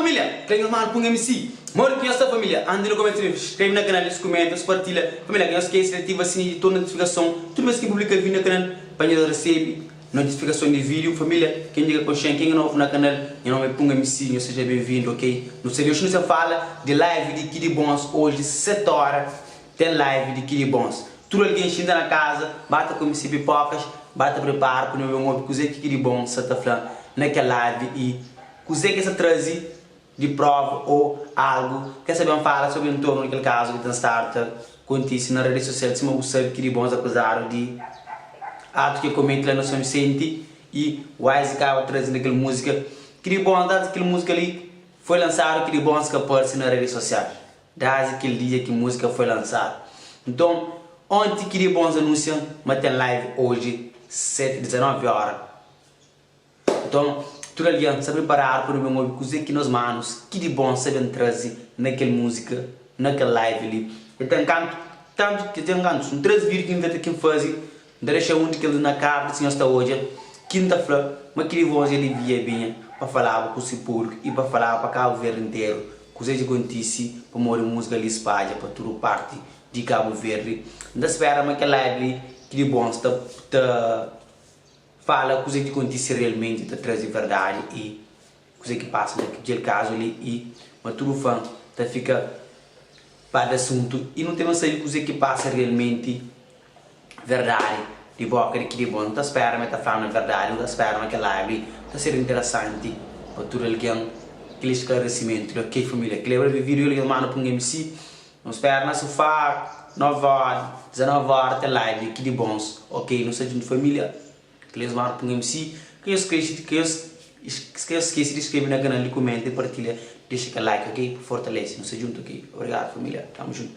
Família, kla nhos manu pun MC. Modi ki nhos sta família? Antis di nu kumesa vídiu, skrebe na kanal, nhos kumenta, nhos partilha. Família, ka nhos skese di ativa sininhu di tudu notifikason tudu bes ki N publika vídiu na kanal pa nhos resebe notifikason di vídiu. Família, ken ki ka konxe-m, ken ki é novu na kanal, nha nomi é Pun MC, nhos seja ben-vindu, ok? Nu sta li oxi nu sta fala di live di Kidy Bons oji 7 óra ten live di Kidy Bons. Tudu algen xinta na kaza, ba ta kume se pipokas, ba ta pripara pa nu ben obi kuzê ki Kidy Bons sa ta fla na kel live i Kuzê ki es ta traze di prova ô algu ki es ta ben fala sobri entornu di kel kazu ki ten stadu ta kontise na redi sosial sima bu sabe ki di bons akuzadu di atu ki el komete la na Son Visenti i Wise kaba traze na kel múzika ki di bons désdi kel múzika li foi lansadu ki di bons ka parse na redi sosial désdi kel dia ki múzika foi lansadu nton onti ki di bons anúnsia ma ten live oji 7 19 óra. Nton, tudu algen sta priparadu pa nu ben obi kuzê ki nos manus ki di bon sta ben traze na kel múzika, na kel live li. El ten kantu, tantu, el ten kantu, un 3 vídiu ki N ta ki N faze, N ta dexa un di kel na card si nhos ta odja, ki N ta fla ma ki di vós el devia binha pa falaba ku si públiku i pa falaba pa Kabu Verdi interu kuzê ki kontise pamodi múzika li spadja pa tudu parti di Kabu Verdi. N ta spera ma kel live li ki di bon sta ta. Fala kuze ki kontise realmenti ta traze verdadi i kuze ki pasa na kel kazu li i ma tudu fan ta fika par di asuntu i nu ta ben sabe kuze ki pasa realmenti verdadi di boka di kili bon nu ta spera ma e ta fla-nu verdadi nu ta spera ma kel live li ta ser interesanti pa tudu algen kel esklaresimento li ok familia kel li video li manda pa un MC Nu spera na sufá 9 óra, 19 óra ten live di Kidy Bons ok nu sta djuntu família Cleus Mano Pung MC ka nhos skese ka nhos ka nhos skese di skrebe na kanal di kumenta i partilha dexa kel like ok pa fortalese nu sta djuntu ok obrigadu família tamo djuntu.